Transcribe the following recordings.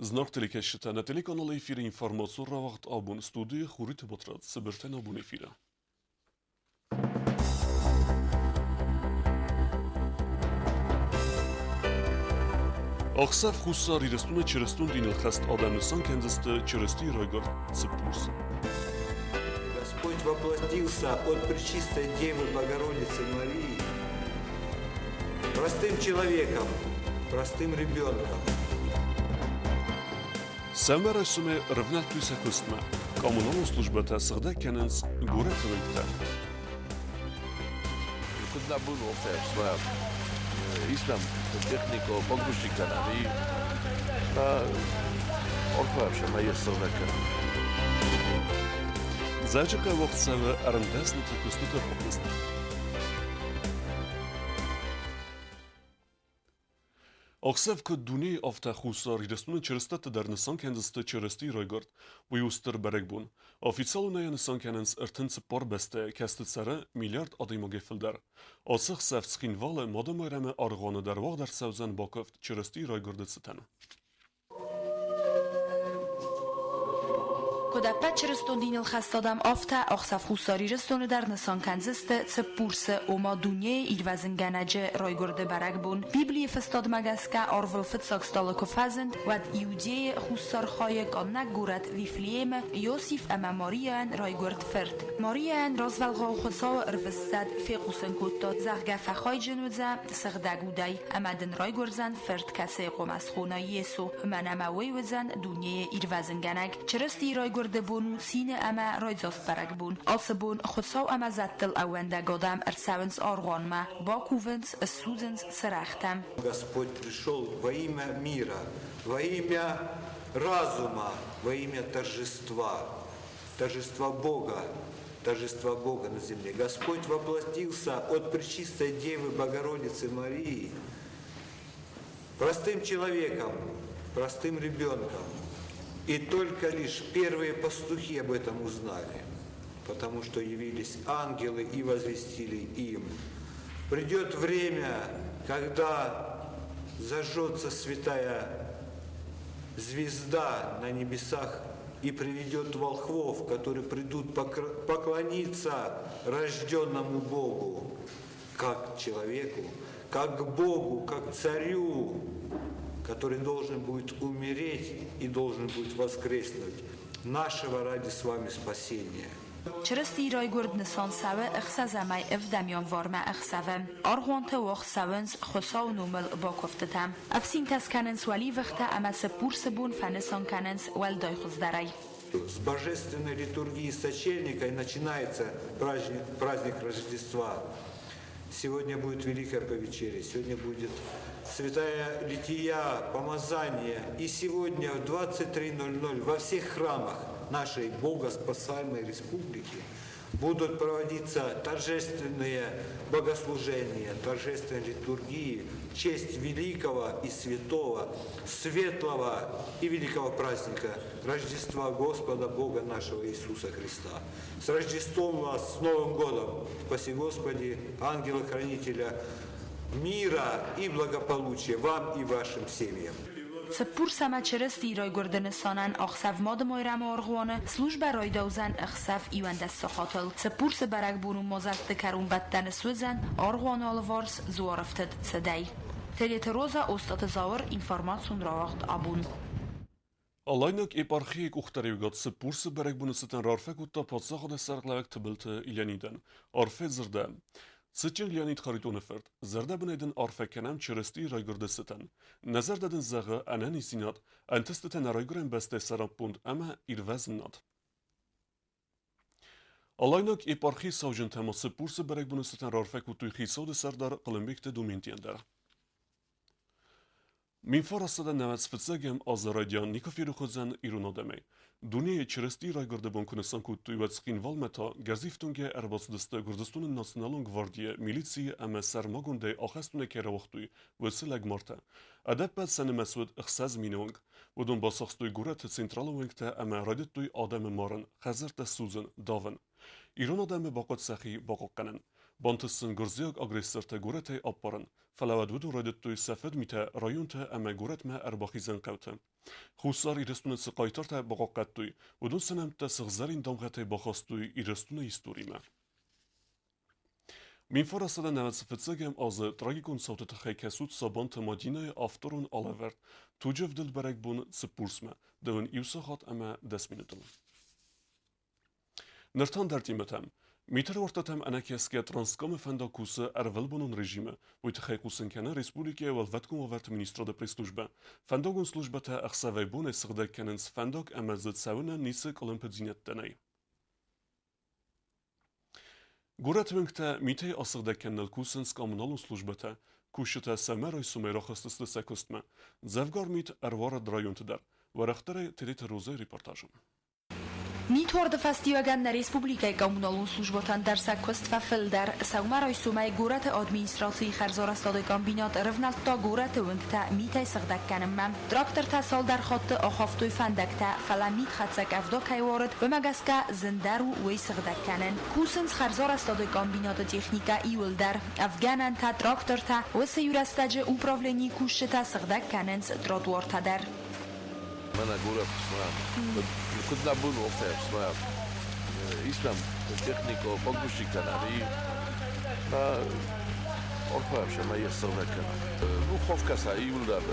Знаг телекӕсджытӕ нӕ телеканалы эфиры информацион рауагъд абон студийы Хуриты Батрадз цыбыртӕн абон эфиры. Ӕхсӕв Хуссар Ирыстоны чырыстон диныл хӕст адӕм нысан кӕндзысты Чырыстийы райгуырд Цыппурс. Господь воплотился от Пречистой Девы Богородицы Марии простым человеком, простым ребенком. Сӕумӕрайсомӕй ӕрывнӕлдтой сӕ куыстмӕ. Коммуналон службӕтӕ сыгъдӕг кӕнынц горӕты уынгтӕ. Куыд нӕ бон у, ис нӕм техникӕ, погрузчик кӕнӕм и орфӕ йӕ сыгъдӕг кӕнӕм. Дзӕджыхъӕуы ӕхсӕвы ӕрмдӕсныты куыстыты равдыст. Ӕхсӕв куыд дунейы, афтӕ Хуссар Ирыстоны чырыстӕтты дӕр нысан кӕндзысты Чырыстийы райгуырд. Уый у стыр бӕрӕгбон. Официалонӕй нысан кӕнынц 34 бӕстӕйы, кӕцыты цӕры миллиард адӕймагӕй фылдӕр. Ацы ӕхсӕв Цхинвалы Мады-Майрӕмы аргъуаны дӕр уагъд ӕрцӕудзӕн бакуывд Чырыстийы райгуырды цытӕн. Куыд ӕппӕт чырыстон диныл хӕст адӕм, афтӕ ӕхсӕв Хуссар Ирыстоны дӕр нысан кӕндзысты Цыппурсы, ома дунейы ирвӕзынгӕнӕджы райгуырды бӕрӕгбон. Библийы фыстадмӕ гӕсгӕ арвыл фыццаг стъалы куы фӕзынд, уӕд Иудейы хуссар хайы къаннӕг горӕт Вифлеемы Иосиф ӕмӕ Марийӕйӕн райгуырд фырт. Марийӕйӕн развӕлгъау Хуыцауы ӕрвыстзӕд фехъусын кодта, зӕгъгӕ, фӕхайджын уыдзӕ сыгъдӕг удӕй ӕмӕ дын райгуырдзӕн фырт, кӕцыйы хъуамӕ схона Йесо, уымӕн ӕмӕ уый уыдзӕн дунейы ирвӕзынгӕнӕг. Чырыстийы райгуырды бон у цины ӕмӕ райдзаст бӕрӕгбон. Ацы бон Хуыцау ӕмӕ зӕдтыл ӕууӕндӕг адӕм ӕрцӕуынц аргъуанмӕ, бакувынц, ссудзынц цырӕгътӕ. Господь пришел во имя мира, во имя разума, во имя торжества, торжества Бога, торжества Бога на земле. Господь воплотился от Пречистой Девы Богородицы Марии простым человеком, простым ребенком. И только лишь первые пастухи об этом узнали, потому что явились ангелы и возвестили им. Придет время, когда зажжется святая звезда на небесах и приведет волхвов, которые придут поклониться рожденному Богу, как человеку, как Богу, как царю, который должен будет умереть и должен будет воскреснуть, нашего ради с вами спасения. Чырыстийы райгуырд нысан цӕуы ӕхсӕзӕмӕй ӕвдӕм январмӕ ӕхсӕвы. Аргъуанты уагъд цӕуынц Хуыцауы номыл бакуывдтытӕ. Ӕфсинтӕ скӕнынц уӕливыхтӕ ӕмӕ Цыппурсы бон фӕнысан кӕнынц уӕлдай хуыздӕрӕй. С божественной литургии сочельника и начинается праздник, праздник Рождества. Сегодня будет Великое Повечерие, сегодня будет Святая Лития, Помазание. И сегодня в 23.00 во всех храмах нашей богоспасаемой республики будут проводиться торжественные богослужения, торжественные литургии в честь великого и святого, светлого и великого праздника Рождества Господа Бога нашего Иисуса Христа. С Рождеством вас, с Новым годом! Спаси Господи, ангела-хранителя мира и благополучия вам и вашим семьям. Цыппурс ӕмӕ Чырыстийы райгуырды нысанӕн ӕхсӕв Мады-Майрӕмы аргъуаны службӕ райдаудзӕн ӕхсӕв 11 сахатыл. Цыппурсы бӕрӕгбон у мадзӕлтты кӕронбӕттӕны суыдзӕн аргъуаны алыварс дзуарӕфтыд цыдӕй. Тедеты Роза, Остъаты Зауыр, информацион рауагъд Абон. Алайнаг епархийы къухдариуӕгад Цыппурсы бӕрӕгбоны цытӕн раарфӕ кодта паддзахады сӕргълӕууӕг Тыбылты Леонидӕн. Арфӕ дзырдӕ. Цытджын Леонид Харитоны фырт, зӕрдӕбынӕй дын арфӕ кӕнӕм Чырыстийы райгуырды цытӕн. Нӕ зӕрдӕ дын зӕгъы ӕнӕниздзинад, ӕнтыстытӕ нӕ райгуырӕн бӕстӕйы сӕраппонд ӕмӕ ирвӕзынад. Алайнаг епархийы сауджынтӕ ма Цыппурсы бӕрӕгбоны цытӕн раарфӕ кодтой хицауады сӕрдар Хъуылымбегты Доментийӕн дӕр. Минфарасадӕн нӕуӕдз фыццӕгӕм азы райдиан никуы ферох уыдзӕн ирон адӕмӕй. Дунейы Чырыстийы райгуырды бон куы нысан кодтой, уӕд Цхинвалмӕ та гӕрзифтонгӕй ӕрбацыдысты Гуырдзыстоны националон гвардийы, милицийы ӕмӕ сӕрмагондӕй ахӕстонӕй кӕй рауагътой, уыцы лӕгмартӕ. Ӕдӕппӕт сӕ нымӕц уыд 6000 онг. Уыдон бацахстой горӕты централон уӕнгтӕ ӕмӕ райдыдтой адӕмы марын, хӕдзӕрттӕ судзын, давын. Ирон адӕмы бахъуыд сӕхи бахъахъхъӕнын. Бантыст сын гуырдзиаг агрессортӕ горӕтӕй аппарын, фӕлӕ уӕд уыдон райдыдтой сӕ фыдмитӕ районтӕ ӕмӕ горӕтмӕ ӕрбахизӕн хъӕуты. Хуссар Ирыстоны цы хъайтартӕ бахъахъхъӕдтой, уыдон сӕ нӕмттӕ сыгъзӕрин дамгъӕтӕй бахастой Ирыстоны историмӕ. 1995 азы трагикон цауты тыххӕй кӕсут Сабанты Мадинӕйы авторон алӕвӕрд «Туджы вдылд бӕрӕгбон Цыппурсмӕ» дӕуӕн иу сахат ӕмӕ 10 минутыл. Ныр та ӕндӕр темӕтӕм. Метеорортӕтӕм ӕнӕкӕсгӕ Транскамы фӕндаг кусы ӕрвылбонон режимы. Уый тыххӕй хъусын кӕны республикӕйы Уӕлвӕткон уавӕрты министрады пресс-службӕ. Фӕндагон службӕтӕ ӕхсӕвӕй-бонӕй сыгъдӕг кӕнынц фӕндаг ӕмӕ дзы цӕуынӕн ницы къуылымпыдзинӕдтӕ нӕй. Горӕты уынгтӕ митӕй асыгъдӕг кӕныныл кусынц коммуналон службӕтӕ. Кусджытӕ сӕ райсомӕй рахызтысты сӕ куыстмӕ. Дзӕвгар мит ӕруарыд районты дӕр. Уӕрӕхдӕрӕй Тедеты Розӕйы репортажы. Митуарды фӕстиуӕгӕн нӕ республикӕйы коммуналон службӕтӕн дӕр сӕ куыст фӕфылдӕр. Сӕумӕрайсомӕй горӕты администрацийы хӕрзарӕзтады комбинат ӕрывнӕлдта горӕты уынгтӕ митӕй сыгъдӕг кӕнынмӕ. Трактортӕ цалдӕр хатты ахафтой фӕндӕгтӕ, фӕлӕ митхӕццӕг къӕвда кӕй уарыд, уымӕ гӕсгӕ зындӕр у уый сыгъдӕг кӕнын. Кусынц хӕрзарӕзтады комбинаты техникӕ иуылдӕр. Ӕвгӕнӕнтӕ, трактортӕ, уыцы иурӕстӕджы управленийы кусджытӕ сыгъдӕг кӕнынц тротуартӕ дӕр. Мӕнӕ горӕт куыд нӕ бон у, афтӕ ис нӕм техникӕ, погрузчиктӕ нӕм и. Орхоӕфсӕмӕ йе ссыгъдӕг кӕнӕм. Ну, ховкӕ сӕ иуылдӕр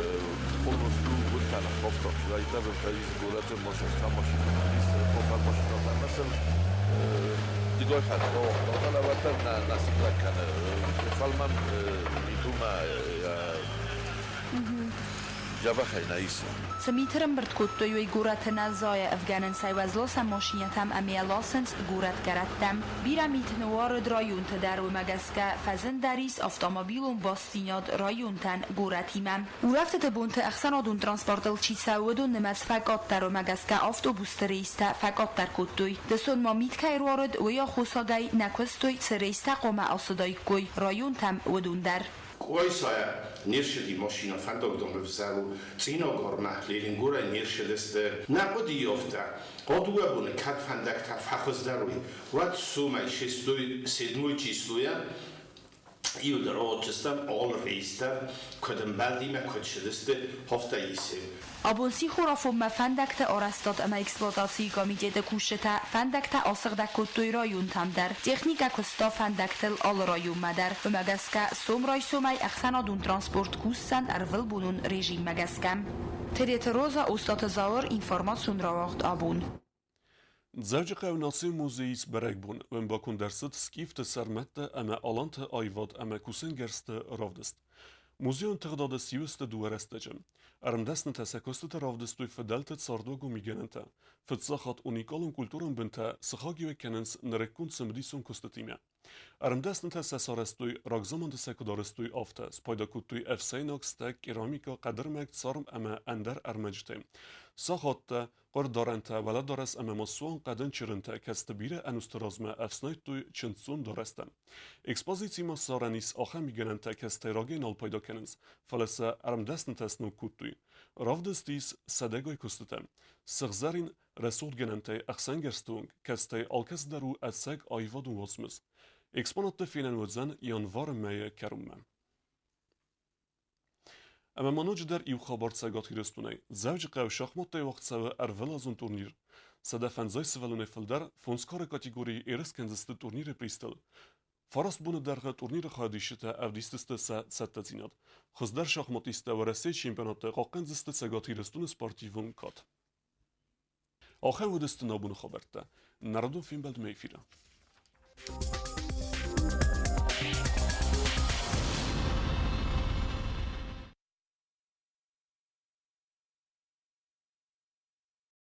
полностью уыдтӕ ныххофтам. Райдыдта ис горӕты машинӕтӕ, машинӕтӕ, ис хофӕн машинӕтӕ. Ӕмӕ сын дыгой хатт бауагътам, фӕлӕ уӕддӕр нӕ сыгъдӕг кӕны. Фӕлмӕн митумӕ дзӕбӕхӕй нӕ исы. Цы мит ӕрӕмбырд кодтой, уый горӕты Назайы ӕвгӕнынц уӕзласӕн машинӕтӕм ӕмӕ ласынц горӕтгӕрӕттӕм. Бирӕ мит ныууарыд районты дӕр, уымӕ гӕсгӕ фӕзындӕр ис автомобилон бастдзинад районтӕн горӕтимӕ. Улӕфтыты бонты ӕхсӕнадон транспортыл чи цӕуы, уыдон нымӕц фӕкъаддӕр, уымӕ гӕсгӕ автобусты рейстӕ фӕкъаддӕр кодтой. Дысон ма мит кӕй руарыд, уый аххосагӕй нӕ куыстой, цы рейстӕ хъуамӕ ацыдаиккой районтӕм, уыдон дӕр. Къуайсайӕ не ссыди машинӕ фӕндагдоны взӕр у, Цъинагармӕ, Ленингорӕй не ссыдысты. Нӕ хъуыдыйы афтӕ, а дыууӕ боны кӕд фӕндӕгтӕ фӕхуыздӕр уой, уӕд сомӕй шестой, седьмой числойӕ иуылдӕр ауадздзыстӕм алы рейс дӕр, куыд ӕмбӕлди мӕ куыд ссыдысты, афтӕ исы. Абон сихорафонмӕ фӕндӕгты арӕзтад ӕмӕ эксплуатацийы комитеты кусджытӕ фӕндӕгтӕ асыгъдӕг кодтой районтӕм дӕр. Техникӕ куыста фӕндӕгтыл алы районмӕ дӕр. Уымӕ гӕсгӕ сом райсомӕй ӕхсӕнадон транспорт кусдзӕн ӕрвылбонон режиммӕ гӕсгӕ. Тедеты Роза, Остъаты Зауыр, информацион рауагъд абон. Дзӕуджыхъӕуы Национ музейы ис бӕрӕгбон. Уым баконд ӕрцыд скифты, сӕрмӕтты ӕмӕ аланты аивад ӕмӕ кусӕнгӕрзты равдыст. Музейон тыгъдады сиу сты дыууӕ рӕстӕджы. Ӕрмдӕснытӕ сӕ куыстыты равдыстой фыдӕлты цардуагон мигӕнӕнтӕ. Фыццаг хатт уникалон культурон бынтӕ сыхагиуӕг кӕнынц нырыккон цымыдисон куыстытимӕ. Ӕрмдӕснытӕ сӕ сарӕзтой, рагзаманты сӕ куыд арӕзтой, афтӕ, спайда кодтой ӕфсӕйнаг, стӕг, керамикӕ, хъӕдырмӕг, царм ӕмӕ ӕндӕр ӕрмӕджытӕй. Сахаттӕ, хъуырдарӕнтӕ, уӕлӕдарӕс ӕмӕ ма суанг хъӕдын чырынтӕ, кӕцыты бирӕ ӕнусты размӕ ӕфснайдтой чындздзон дарӕстӕ. Экспозицимӕ ссарӕн ис ахӕм мигӕнӕнтӕ, кӕцытӕй рагӕй нал пайда кӕнынц, фӕлӕ сӕ ӕрмдӕснытӕ сног кодтой. Равдыст ис сӕдӕгай куыстытӕ. Сыгъзӕрин рӕсугъдгӕнӕнтӕй ӕхсӕнгӕрзты онг, кӕцытӕй алкӕцыдӕр у ӕцӕг аивадон уацмыс. Экспонатты фенӕн уыдзӕн январы мӕйы кӕронмӕ. Ӕмӕ ма ноджыдӕр иу хабар Цӕгат Ирыстонӕй. Дзӕуджыхъӕуы шахматтӕй уагъд цӕуы ӕрвылазон турнир. 150 сывӕллонӕй фылдӕр фондз кары категорийы ерыс кӕндзысты турниры призтыл. Фараст боны дӕргъы турниры хайадисджытӕ ӕвдисдзысты сӕ цӕттӕдзинад. Хуыздӕр шахматисттӕ Уӕрӕсейы чемпионатты хъахъхъӕндзысты Цӕгат Ирыстоны спортивон кад. Ахӕм уыдысты нӕ абоны хабӕрттӕ. Народон фембӕлдмӕ эфиры.